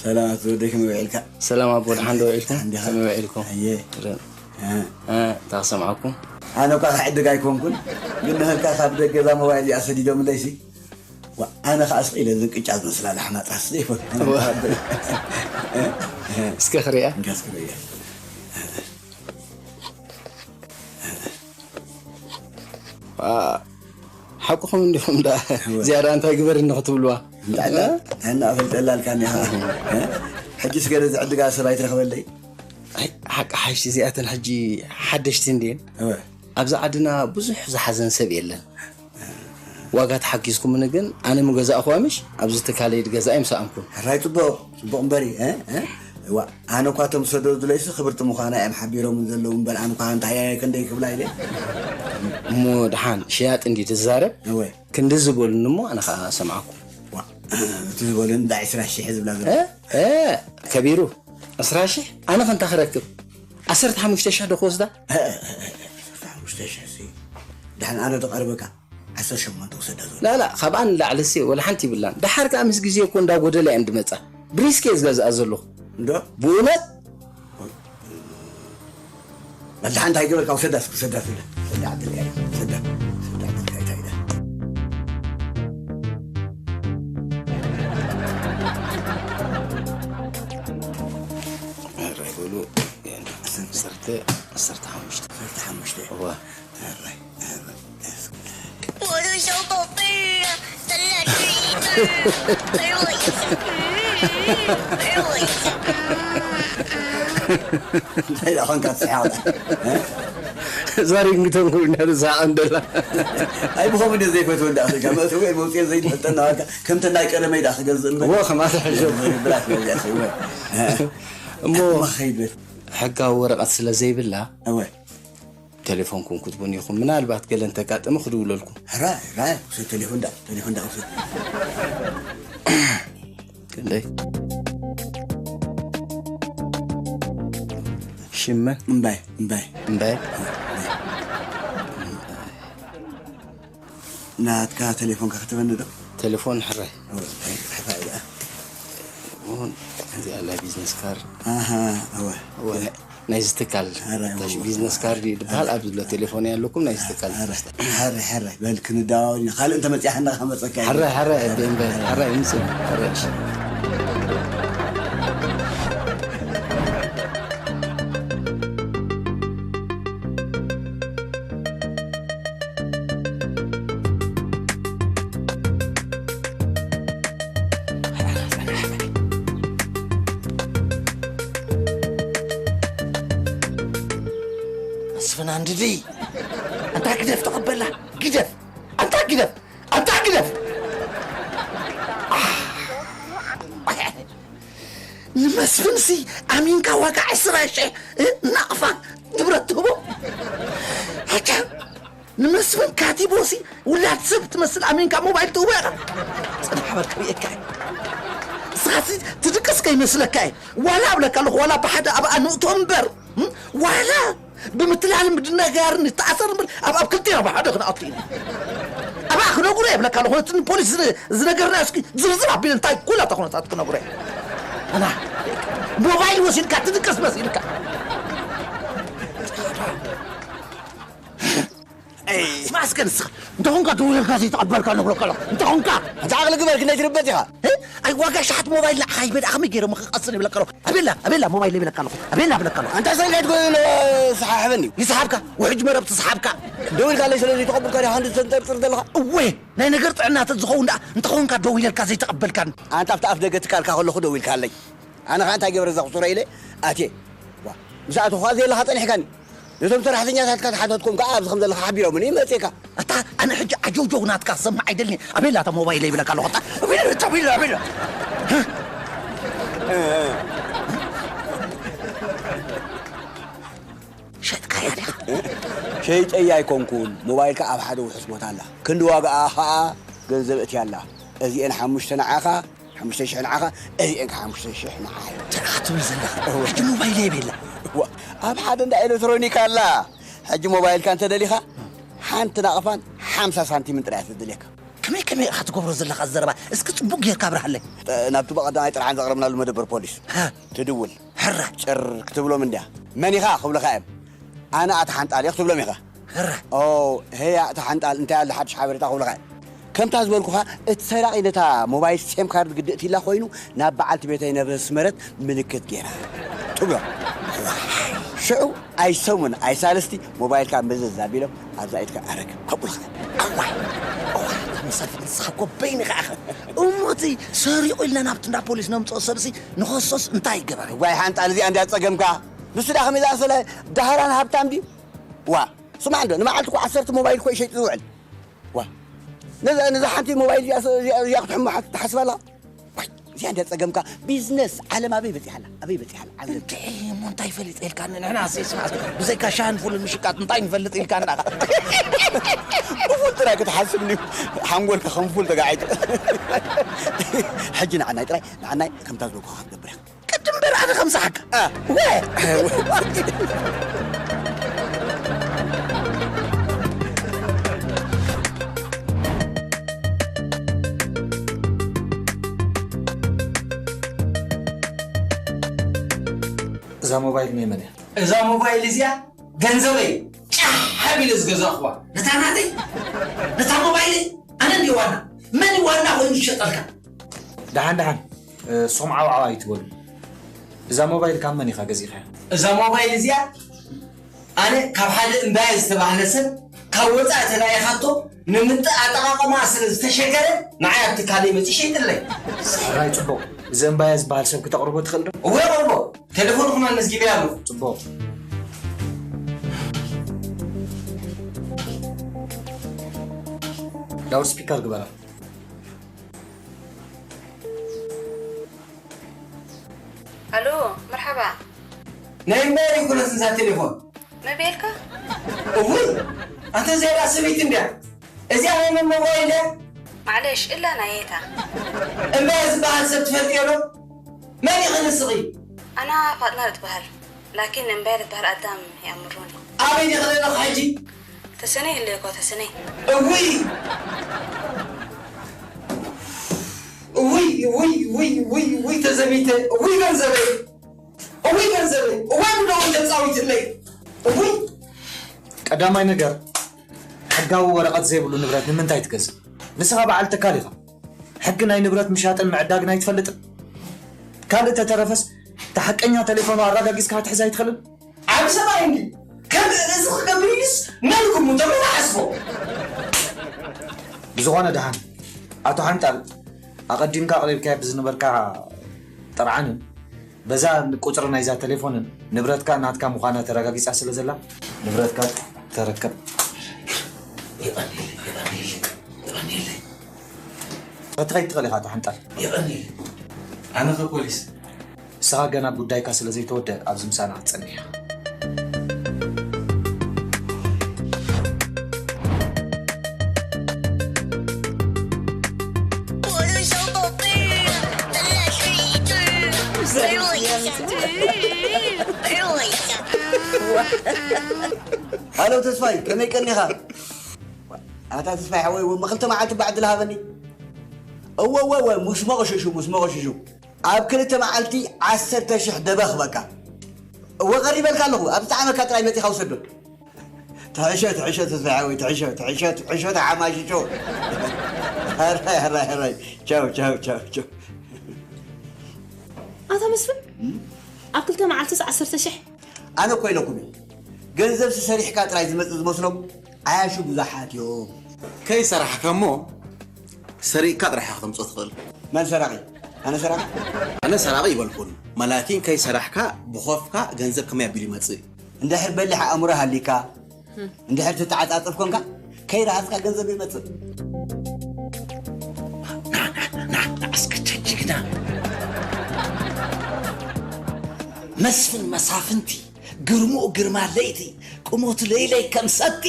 ሰላም ኣቶ ወደይ፣ ከመይ ውዒልካ? ሰላም ኣቦ፣ ደሓን ዶ ውዒልኩም? ደሓን ዲኻ? ከመይ ውዒልኩም? ኣየ። ረ-፣ እ። እ፣ እንታይ ክሰምዓኩም? ኣነ እኳ ክዕድግ ኣይኮንኩን፣ ግን ንህልካ ካብ ደገ እዛ ሞባይል እዚኣ ሰዲዶምለይሲ። ዋ፣ ኣነ ኸኣ ስቕ ኢለ ዝንቅጫ ዝመስላ ላሕማ ጣስ ዘይፈቱ። ዋ። እስከ ክሪኣ። እንካ እስከ ሪኣ። ዋ፣ ሓቅኹም እንዲኹም ዳ። እወ። ዝያዳ እንታይ ግበርኒ ክትብልዋ? እንታይ ዳ? እ? እና ኣፈልጠላ ኣልካኒ ኢኻ። እ? ሕጂስ ገለ ዝዕድጋ ሰብ ኣይትረኽበለይ? ኣይ፣ ሓቂ ሓይሽ እዚኣተን ሕጂ ሓደሽቲ እንድየን። እወ። ኣብዚ ዓድና ብዙሕ ዝሓዘን ሰብ የለን። ዋጋ ተሓጊዝኩምኒ ግን ኣነ ምገዛእኹዋ ምሽ ኣብዚ ትካለይ ድገዛእ ኣይምሰኣንኩን። ሕራይ ጽቡቕ፣ ጽቡቕ እምበሪ፣ እ? እ? እዋ፣ ኣነ እኳ እቶም ዝሰደዱለይሲ ክብርቲ ምዃና እዮም ሓቢሮምን ዘለዉ እምበር፣ ኣነ እኳ እንታይ እየ ክንደይ ክብላ ኢለ። እሞ ደሓን ሽያጥ እንዲ ትዛረብ? እወ። ክንዲ ዝበሉኒ እሞ ኣነ ኸኣ ሰማዕኩ። ዋ፣ እቲ ዝበሉኒ እንዳ ዕስራ ሽሕ ዝብላ ዘሎ። እ? እ? ከቢሩ፣ ዕስራ ሽሕ? ኣነ ኸ እንታይ ክረክብ? ዓሰርተ ሓሙሽተ ሽሕ ዶ ክወስዳ? እ፣ እ፣ እ፣ እ፣ ዓሰርተ ሓሙሽተ ሽሕ ሲ። ደሓን ኣነ ዶ ቀርበካ? ዓሰርተ ሸሞንተ ውሰዳ ዘሎ። ላላ፣ ካብኣ ንላዕሊ ሲ ወላ ሓንቲ ይብላን። ደሓር ከኣ ምስ ግዜ እኮ እንዳጎደላ እየን ድመጻ። ብሪስኬ ዝገዝኣ ዘለኹ። እንዶ? ብእውነት? በል ደሓን እንታይ ገበርካ? ውሰዳ እስኪ፣ ውሰዳ፣ ውሰዳ። ውሰዳ ዓድልካ ኢለ። ውሰዳ። ውሰዳ ዓድልካ ኢለ። ኧረ በሉ፣ ዓሰርተ፣ ዓሰርተ ሓሙሽተ። ዓሰርተ ሓሙሽተ። እዋ። ኧረ፣ ኧረ፣ ኧረ። 我的小宝贝啊，咱俩这一对儿，陪我一下，嗯，陪我一下。 እንታይ ደኣ ኾንካ ትስሕቕ? እ? እዛ ሪንግቶን ኮይና ትስሕቕ እንደላ። ኣይ፣ ብኸምኡ እንደ ዘይፈትወ እንዳ ኣኽሪካ፣ መእተዊ መውፅኢ ዘይፈልጠና ዋጋ፣ ከምቲ ናይ ቀደመይ ደኣ ክገዝእ እምበር። እወ፣ ከማታ ሕሸ። ብላት መውፅኢ ኣኽሪወ። እሞ ኣማ ኸይድ በል። ሕጋዊ ወረቐት ስለ ዘይብላ፣ እወ። ቴሌፎንኩም ክትቡን ኢኹም። ምናልባት ገለ እንተጋጠመ ክድውለልኩም። ራይ፣ ራይ፣ ውሰድ ቴሌፎን ዳ፣ ቴሌፎን ዳ ውሰድ። ክንደይ? ሽመ እምባይ እምባይ እምባይ። ናትካ ቴሌፎንካ ክትበኒ ዶ? ቴሌፎን ሕራይ። እወ፣ እንታይ ሓፋ እያ? እውን እዚኣ ናይ ቢዝነስ ካርድ። ኣሃ፣ እወ። እወ፣ ናይ ናይዚ ትካል። ሕራይ፣ ታሽ እወ። ቢዝነስ ካርድ እዩ ዝበሃል። ኣብዚ ዘሎ ቴሌፎን እያ ኣለኩም፣ ናይዚ ትካል። ሕራይ፣ ሕራይ፣ ሕራይ። በል ክንደዋወል ኢና። ካልእ እንተመጺኣ ከኣ መጸካ እየ። ሕራይ፣ ሕራይ፣ እምበ-፣ እምበ-፣ ሕራይ፣ ይምጽእ። ሕራይ፣ እሺ። መስፍን ኣንድዲ፣ ኣንታ ግደፍ ተቐበላ፣ ግደፍ፣ ኣንታ ግደፍ፣ ኣንታ ግደፍ። ንመስፍንሲ ኣሚንካ ዋጋ ዕስራ ሽሕ፣ እ፣ ናቕፋ ንብረት ትህቦ። ኣታ ንመስፍን ካቲቦሲ ውላድ ሰብ ትመስል ኣሚንካ ሞባይል ትህቦ ኢኻ። ጽናሕ በል ክርእየካ እየ። ንስኻሲ ትድቅስ ከይመስለካ እየ። ዋላ እብለካ ኣለኹ፣ ዋላ ብሓደ ኣብኣ ንእቶ እምበር፣ እ፣ ዋላ ብምትላልን ብድነጋርን ይተኣሰር እምበር፣ ኣብ፣ ኣብ ክልቴና ብሓደ ክንኣቱ ኢና። ኣብኣ ክነግሮ እየ እብለካ ኣለኹ። ነቲ ንፖሊስ ዝነ-፣ ዝነገርናዮ እስኪ ዝርዝር ኣቢለ እንታይ ኩላታ ኩነታት ክነግሮ እየ። ኣና ሞባይል ወሲድካ ትድቅስ መሲልካ። ስማ እስከ ንስኻ እንተኾንካ ደዊለልካ ዘይተቐበልካ ንብለካ ኣለኹ። እንተኾንካ ኣንታ ዓቕሊ ግበር፣ ክንደይ ትርበጽ ኢኻ? እ? ኣይ ዋጋ ሸሓት ሞባይል ንዓኻ ይበል፣ ከመይ ገይሮም ክቐስን ይብለካ ኣለኹ። ኣቤላ፣ ኣቤላ ሞባይል ይብለካ ኣለኹ። ኣቤላ ይብለካ ኣለኹ። ኣንታ ሰንጋይ ትጎይኖ ሰሓሕበኒ። ይስሓብካ፣ ውሕጅ መረብ ትስሓብካ። ደዊልካ ኣለይ ስለዚ ተቐብልካ ዲኻ ክንዲ ትሰንጠርጥር ዘለኻ? እወ፣ ናይ ነገር ጥዕና ተዝኸውን ደኣ እንተኾንካ ደዊለልካ ዘይተቐበልካኒ። ኣንታ ኣብቲ ኣፍ ደገ ትካልካ ከለኹ ደዊልካ ኣለይ። ኣነ ኸኣ እንታይ ገይረ እዛ ቁጽሮ ኢለ ኣትየ። ዋ፣ ምስ ኣተኹ ኸኣ ዘየለኻ ጸኒሕካኒ። ነቶም ሰራሕተኛታትካ ዝሓተትኩም ከኣ ኣብዚ ከም ዘለኻ ሓቢሮምኒ መጺእካ። ኣታ ኣነ ሕጂ ዓጀውጀው ናትካ ክሰምዕ ኣይደልን እየ። ኣቤላ እታ ሞባይል ይብለካ ኣለኹ። ኣታ ኣቤላ፣ ኣቤላ፣ ኣቤላ። ሸጥካያ ዲኻ? ሸይጠያ ኣይኮንኩን፣ ሞባይልካ ኣብ ሓደ ውሑስ ቦታ ኣላ። ክንዲ ዋጋኣ ኸኣ ገንዘብ እትያ ኣላ። እዚኤን ሓሙሽተ ንዓኻ፣ ሓሙሽተ ሽሕ ንዓኻ፣ እዚኤን ከኣ ሓሙሽተ ሽሕ ንዓይ። እንታይ ኢኻ ትብል ዘለኻ? እወ። ሕጂ ሞባይለይ የብላ። እወ፣ ኣብ ሓደ እንዳ ኤሌክትሮኒክ ኣላ። ሕጂ ሞባይልካ እንተደሊኻ፣ ሓንቲ ናቕፋን ሓምሳ ሳንቲምን ጥራይ እያ ተድልየካ። ከመይ ከመይ ኢኻ ትገብሮ ዘለኻ ዘረባ? እስኪ ጽቡቕ ጌርካ ኣብርሃለይ። እ፣ ናብቲ ብቐዳማይ ጥርዓን ዘቕረብናሉ መደበር ፖሊስ ሃ። ትድውል። ሕራይ። ጭር ክትብሎም እንድያ። መን ኢኻ ክብሉኻ እዮም። ኣነ ኣታ ሓንጣል እየ ክትብሎም ኢኻ። ሕራይ። ኦ፣ ሄይ ኣታ ሓንጣል፣ እንታይ ኣሎ ሓድሽ ሓበሬታ ክብሉኻ እዮም። ከምታ ዝበልኩኻ፣ እቲ ሰራቒ ነታ ሞባይል ሴም ካርድ ግድእቲ ኢላ ኮይኑ፣ ናብ በዓልቲ ቤተይ ነብስመረት ምልክት ገይራ። ትብሎ። ሽዑ ኣይሰሙን ኣይሳልስቲ ሞባይልካ መዘዝ ኣቢሎም ኣብዛ ኢድካ ኣረግ ከብሉኻ። ኣዋይ፣ እዋ፣ እታ መሳፍንት ንስኻ እኮ በይንኻ ኢኻ። እሞ እቲ ሰሪቑ ኢልና ናብቲ እንዳ ፖሊስ ነምጽኦ ሰብሲ ንኸሶስ እንታይ ይገበር? ዋይ፣ ሓንጣል እዚኣ እንድያ ጸገምካ። ንሱ ደኣ ከመይ ዝኣሰለ ደሃራን ሃብታም ድዩ? ዋ፣ ስማዕ እንዶ፣ ንመዓልቲ እኮ ዓሰርተ ሞባይል እኮ ይሸይጥ ዝውዕል። ዋ፣ ነዛ፣ ነዛ ሓንቲ ሞባይል እዚኣ፣ እዚኣ፣ እዚኣ ክትሕሞ ሓ-፣ ትሓስብ ኣለኻ? ዋይ፣ እዚኣ እንድያ ጸገምካ። ቢዝነስ ዓለም ኣበይ በጺሓ ኣላ? ኣበይ በጺሓ ኣላ? ዓለም። እንድዒ እሞ እንታይ ፈሊጠ ኢልካኒ? ንሕና ሲ ስማዕ፣ ብዘይካ ሻህን ፉልን ምሽቃጥ እንታይ ንፈልጥ ኢልካኒ? ንዓኻ። ብፉል ጥራይ ክትሓስብ እንድዩ ሓንጎልካ ከም ፉል ተጋዒጡ። ሕጂ ንዓናይ ጥራይ፣ ንዓናይ ከምታ ዝበልኩኻ ክትገብር ኢኻ። ቅድም እምበር ኣነ ከምስሓካ። አ። ወ-፣ እዛ ሞባይል ናይ መን እያ? እዛ ሞባይል እዚኣ ገንዘበይ ጫሕ ኣቢለ ዝገዛእኽዋ። ነታ ናተይ፣ ነታ ሞባይለይ ኣነ እንድየ ዋና። መን እዩ ዋና ኮይኑ ዝሸጠልካ? ደሓን ደሓን፣ እ፣ ስኹም ዓው ዓው ኣይትበሉ። እዛ ሞባይል ካብ መን ኢኻ ገዚእኻያ? እዛ ሞባይል እዚኣ ኣነ ካብ ሓደ እምባየ ዝተባህለ ሰብ ካብ ወጻኢ ተላኢኻቶ ንምጥእ ኣጠቓቕማ ስለ ዝተሸገረ ንዓይ ኣብ ትካለይ መጺኡ ሸይጥለይ። ሕራይ ጽቡቕ። እዚ እምባየ ዝበሃል ሰብ ክተቕርቦ ትኽእል ዶ? እወ፣ እቐርቦ። ቴሌፎንኹም ኣመዝጊበያ ኣለኹ። ጽቡቕ። ላውድ ስፒከር ግበራ። ኣሎ፣ መርሓባ። ናይ እምባየ ኣይኮነትን እዛ ቴሌፎን። መን በልካ? እውይ፣ ኣንታ እዚኣ ደኣ ሰበይቲ እንድያ። እዚኣ ናይ መን ሞባይል እያ? ማዕለሽ፣ እላ ናየይ እታ። እምባየ ዝበሃል ሰብ ትፈልጥዮ ዶ? መን ኢኺ ንስኺ? ኣና ፋጥና እትበሃል። ላኪን እምበያ ዝበሃል ኣዳም ይኣምሩኒ። ኣበይ ዲኺ ዘለኺ ሕጂ? ተሰነይ ህለየኳ ተሰነይ። እውይ እውይ እውይ እውይ እውይ እውይ ተዘሚተ እውይ ገንዘበይ እውይ ገንዘበይ እዋይ ብደውን ተጻዊትለይ እውይ። ቀዳማይ ነገር ሕጋዊ ወረቐት ዘይብሉ ንብረት ንምንታይ ትገዝእ? ንስኻ በዓል ትካል ኢኻ። ሕጊ ናይ ንብረት ምሻጥን ምዕዳግን ኣይትፈልጥን። ካልእ ተተረፈስ እቲ ሓቀኛ ተሌፎኑ ኣረጋጊጽካ ክትሕዝ ኣይትኽእልን? ዓቢ ሰብኣይ እንዲ ከም እዚ ክገብር ኢሉስ መን ክሙቶ መን ሓስቦ? ብዝኾነ ደሓን ኣቶ ሓንጣል ኣቐዲምካ ኣቕሪብካዮ ብዝነበርካ ጥርዓንን በዛ ቁጽሪ ናይዛ ተሌፎንን ንብረትካ ናትካ ምዃና ተረጋጊጻ ስለ ዘላ ንብረትካ ተረከብ። የቐንየለይ፣ የቐንየለይ፣ የቐንየለይ፣ ክትኸይድ ትኽእል ኢኻ ኣቶ ሓንጣል። የቐንየለይ። ኣነ ከ ፖሊስ? ንስኻ ገና ጉዳይካ ስለ ዘይተወደአ ኣብዚ ምሳና ክትጸንሕ ኢኻ። ሃሎ ተስፋይ፣ ከመይ ቀኒኻ? ኣታ ተስፋይ ሓወይ፣ እሞ ክልተ መዓልቲ ባዕድል ሃበኒ። እወ እወ እወ፣ ሙስ መቐሽሹ፣ ሙስ መቐሽሹ። ኣብ ክልተ መዓልቲ ዓሰርተ ሽሕ ደበኽ በቃ። እወ ቀሪበልካ ኣለኹ፣ ኣብ ዝጠዓመካ ጥራይ መጺኻ ውሰዶ። ትሕሾ፣ ትሕሾ ተስፋይ ሓወይ፣ ትሕሾ፣ ትሕሾ፣ ትሕሾ ተሓማሽሾ። ሕራይ፣ ሕራይ፣ ሕራይ። ቻው፣ ቻው፣ ቻው፣ ቻው። ኣታ መስፍን ኣብ ክልተ መዓልትስ ዓሰርተ ሽሕ? ኣነ እኮ ኢለኩም እየ። ገንዘብ ሰሪሕካ ጥራይ ዝመጽእ ዝመስሎም ዓያሹ ብዙሓት እዮም። ከይሰራሕካ እሞ ሰሪቕካ ጥራሕ ኢኻ ክተምፅኦ ትኽእል። መን ሰራቒ? ኣነ ሰራቒ? ኣነ ሰራቒ ይበልኩን። ማለትኝ ከይሰራሕካ ብኾፍካ ገንዘብ ከመይ ኣቢሉ ይመፅእ? እንድሕር በሊሕ ኣእምሮ ሃሊካ፣ እንድሕር ትተዓፃፀፍ ኮንካ፣ ከይረሃፅካ ገንዘብ ይመፅእ። ንዓስከ ጅግና መስፍን መሳፍንቲ ግርምኡ ግርማ ለይቲ ቁመቱ ለይለይ ከም ሰቲ።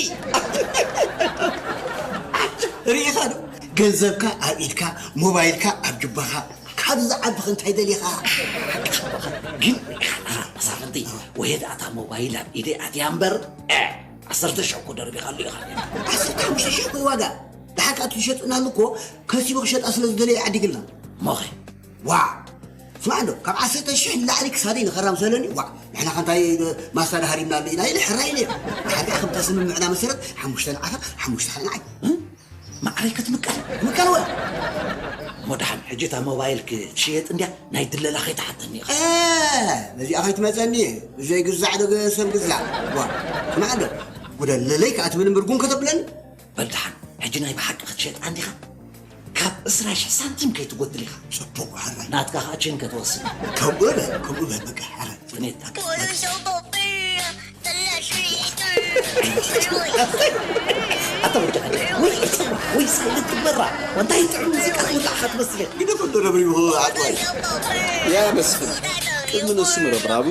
ርኢኻ ዶ? ገንዘብካ ኣብ ኢድካ፣ ሞባይልካ ኣብ ጅባኻ። ካብዚ ዝዓቢ ኸ እንታይ ደሊኻ? ግን መሳፍንቲ፣ ወየ ደኣ እታ ሞባይል ኣብ ኢደይ ኣትያ እምበር፣ እ፣ ዓሰርተ ሽሕ እኮ ደርቢኻሉ ኢኻ። ዓሰርተ ሓሙሽተ ሽሕ እኮ እዩ ዋጋ። ደሓር ከኣ እቲ ዝሸጥናሉ እኮ ከሲቡ ክሸጣ ስለ ዝደለየ ዓዲግልና። ሞኸ? ዋእ! ስማዕ እንዶ፣ ካብ ዓሰርተ ሽሕ ንላዕሊ ክሳደይ ንኸራም ሰለኒ፣ ዋእ! ንሕና ከ እንታይ ማስታ ደሃሪምናሉ ኢና ኢለ ሕራይ ኢለ። ደሓር ከኣ ከምታ ስምምዕና መሰረት ሓሙሽተ ንዓኻ፣ ሓሙሽተ ኸኣ ንዓይ። ማዕረይ ክትምቀል? ምቀል ወ! እሞ ደሓን፣ ሕጂ እታ ሞባይል ክትሽየጥ እንድያ ናይ ድለላ ከይትሓተኒ ኢኻ። እ፣ ነዚኣ ከይትመጸኒ፣ ዘይግዛዕ ዶ ሰብ ግዛዕ። ዋ፣ ስማዕ እንዶ፣ ጉደለለይ ከኣ ትብል እምበር ጉን ከተብለኒ። በል ደሓን፣ ሕጂ ናይ ብሓቂ ክትሸጣ እንዲኻ? ካብ ዕስራ ሽሕ ሳንቲም ከይትጎድል ኢኻ። ጽቡቕ፣ ሕራይ። ናትካ ኸኣ ችን ከትወስድ። ከምኡ በል፣ ከምኡ በል፣ በቃ፣ ሕራይ። ቅኔታ። ኣታ ወዲ ዓዲ፣ ወይ እተዋ፣ ወይ ሳይለንት በራ። እንታይ ጥዑም ሙዚቃ ክውላዕኻ ትመስል። ግደፍ እንዶ ረብሪቡ ዓጥዋይ። ያ መስፍን፣ ቅድሚ ንሱ ምርብራቡ፣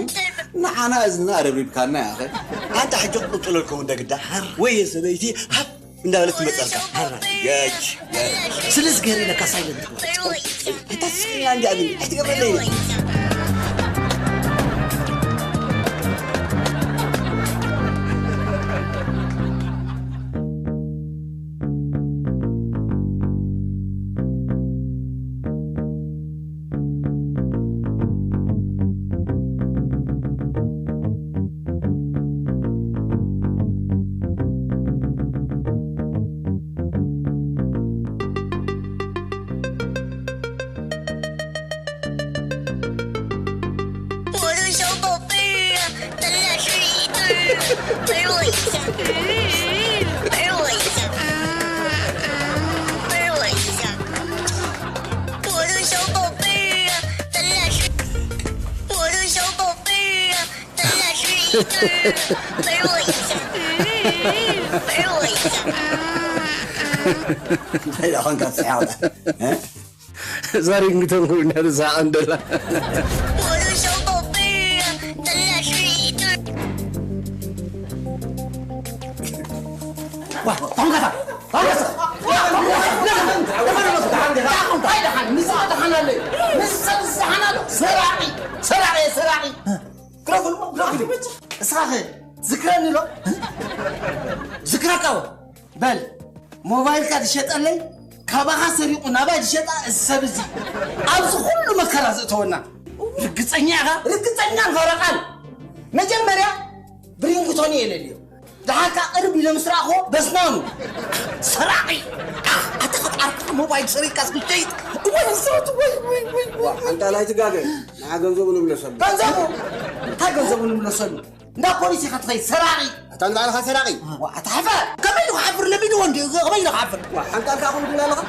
ንዓና እዝንና ኣረብሪብካና ኢኻ። ኣንታ ሕጂ ቅጥለልኩም እንደ ግዳ፣ ወይ ሰበይቲ ሃብ እንዳበለት ትመጸልካ። የጅ፣ የጅ። ስለዚ ገይረ ኢለካ ሳይለንት ክወጽእ። ኣታ ስክሪና እንዲ ኣምን፣ ኣይትገብረለይ። እንታይ ደኣ ኾንካ ትስሕቕ? እ? እዛ ሪንግቶን ኩሉ እንድያ ትስሕቕ እንደላ። ሰራቂ፣ ሰራቂ፣ ሰራቂ። ግረፉ፣ ግረፉ፣ እስኻኸ ዝክረኒ ዶ? ዝክረካ ዶ? በል፣ ሞባይልካ ዝሸጠለይ፣ ካባኻ ሰሪቑ ናባይ ዝሸጣ እዚ ሰብ እዚ፣ ኣብዚ ኩሉ መከራ ዘእተወና። ርግጸኛ ኢኻ? ርግጸኛ ፈረቓን። መጀመርያ ብሪንግቶን እየ ለልዮ። ደሓር ከኣ ቅርብ ኢለ ምስ ረኣኽዎ በስናኑ። ሰራቒ! ኣታ ካብ ዓርክኻ ሞባይል ሰሪቕካስ ክትሸይጥ? ወይ ሶት፣ ወይ፣ ወይ፣ ወይ፣ ወይ። ሓንጣል ኣይትጋገ። ንዓ ገንዘቡ ንብሎ ሰሉ። ገንዘቡ? እንታይ ገንዘቡ ንብሎ ሰሉ? እንዳ ፖሊስ ኢኻ ትኸይድ፣ ሰራቒ። ኣታ ንባዕልኻ ሰራቒ። ዋ፣ ኣታ ሕፈር። ከመይ ኢሉ ክሓፍር ለሚድዎ እንድዩ፣ ከመይ ኢሉ ክሓፍር? ዋ፣ ሓንጣል ከኣ ኩሉ ትብል ኣለኻ?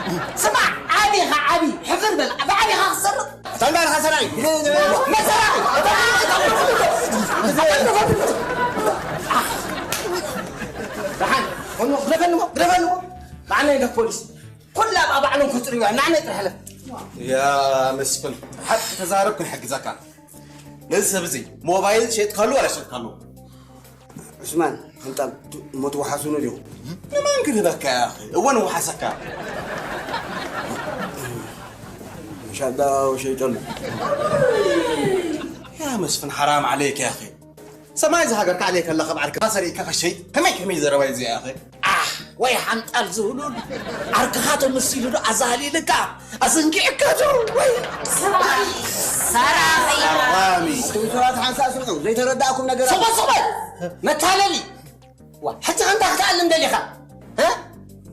ስማዕ፣ ዓቢ ኢኻ፣ ዓቢ። ሕፍር በል። ብዓቢኻ ክትሰርቕ። ኣታ ንባዕልኻ ሰራቒ። መሰራቒ። ደሓን። ኮኑ፣ ግደፈንሞ፣ ግደፈንሞ። ንዓና እንዳ ፖሊስ። ኩላ ብኣ ባዕሎም ክጽርዩዋ፣ ንዓና ጥራሕ ሕለፍ። ያ መስፍን፣ ሓቂ ተዛረብ ክንሕግዘካ። ነዚ ሰብ እዚ ሞባይል ሸጥካሉ ዋላ ሸጥካሉ? ዑስማን፣ ሕንጣል፣ እሞ ትወሓሱኑ ዲኹም? ንመን ክህበካ ያ ኣኺ? እወ ንወሓሰካ። ሻዳ ሸይጠሉ። ያ መስፍን፣ ሓራም ዓለይክ ያ ኣኺ። ሰማይ ዝሃገርካ ዓለይክ ኣላ፣ ካብ ዓርክኻ ሰሪቕካ ከሸይጥ። ከመይ ከመይ ዘረባ እዩ እዚ ያ ኣኺ? ኣህ፣ ወይ ሓንጣል ዝህሉል። ዓርክኻ ተመሲሉ ዶ ኣዛሊልካ? ኣዘንጊዕካ ዶ? ወይ ሰራቒ። ሰራቒ። ኣራሚ። ኣቱም ሰባት ሓንሳእ ስምዑ፣ ዘይተረዳእኩም ነገር ኣሎ። ስቕ በል፣ ስቕ በል። መታለሊ። ዋ፣ ሕጂ ከ እንታይ ክትኣልም ደሊኻ? እ?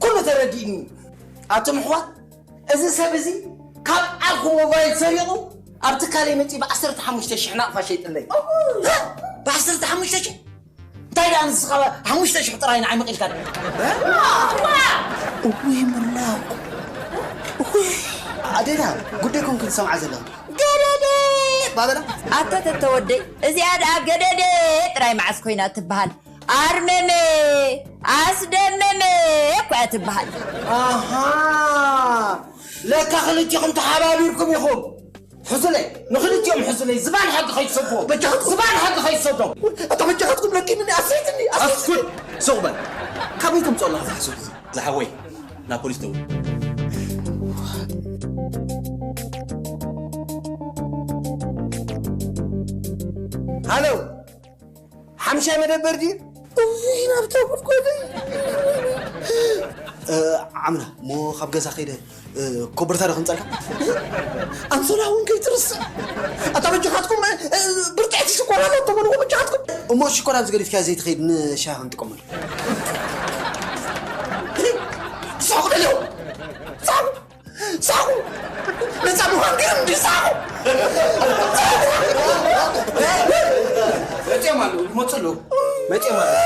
ኩሉ ተረዲእኒ። ኣቱም ኣሕዋት፣ እዚ ሰብ እዚ ካብ ዓርኩ ሞባይል ሰሪቑ ኣብ ትካለይ መጺኡ ብዓሰርተ ሓሙሽተ ሽሕ ናቕፋ ሸይጥለይ። እ? ብዓሰርተ ሓሙሽተ ሽሕ? እንታይ ደኣ ንስኻ ሓሙሽተ ሽሕ ጥራይ ንዓይ መቒልካኒ? እውይ ምላው። እውይ። ኣዴና፣ ጉዳይኩም ክንሰምዓ ዘለና። ገደደ! ባበላ። ኣታ ተተወደይ፣ እዚኣ ደኣ ገደደ ጥራይ መዓስ ኮይና ትበሃል? ኣርመመ፣ ኣስደመመ እኮ እያ ትበሃል። ኣሃ፣ ለካ ክልቲኹም ተሓባቢርኩም ኢኹም። ሕዙለይ፣ ንኽልቲኦም ሕዙለይ፣ ዝባን ሓቂ ከይትሰድዎም። በጃኻትኩም። ዝባን ሓቂ ከይትሰዶም። ኣታ በጃኻትኩም ለኪምኒ፣ ኣስሒትኒ፣ ኣስሒትኒ። ኣስኩት፣ ስቕ በል። ካበይ ተምፅኦ ኣለኻ እዚ ሓሶት እዚ? ዝሓወይ፣ ናብ ፖሊስ ደውል። ሃሎ፣ ሓምሻይ መደበር ድዩ? እውይ፣ ናብታ ጉድጓደይ። እ፣ ዓምና፣ እሞ ካብ ገዛ ከይደ፣ እ፣ ኮበርታ ዶ ከምፀልካ? ኣንሶላ እውን ከይትርስዕ። ኣታ በጃኻትኩም፣ እ፣ ብርጥዕቲ ሽኮር ኣሎ፣ እተመልዎ በጃኻትኩም። እሞ ሽኮር ኣብዚ ገዲፍካ ዘይትኸይድ ንሻሂ ክንጥቀመሉ። ትስሕቁ ደለኹም። ትስሕቁ። ሳቑ! ነጻ ምዃን ግን እንዲ ሳቑ! መጺኦም ኣለዉ፣ ይመጹ ኣለዉ። መጺኦም ኣለዉ።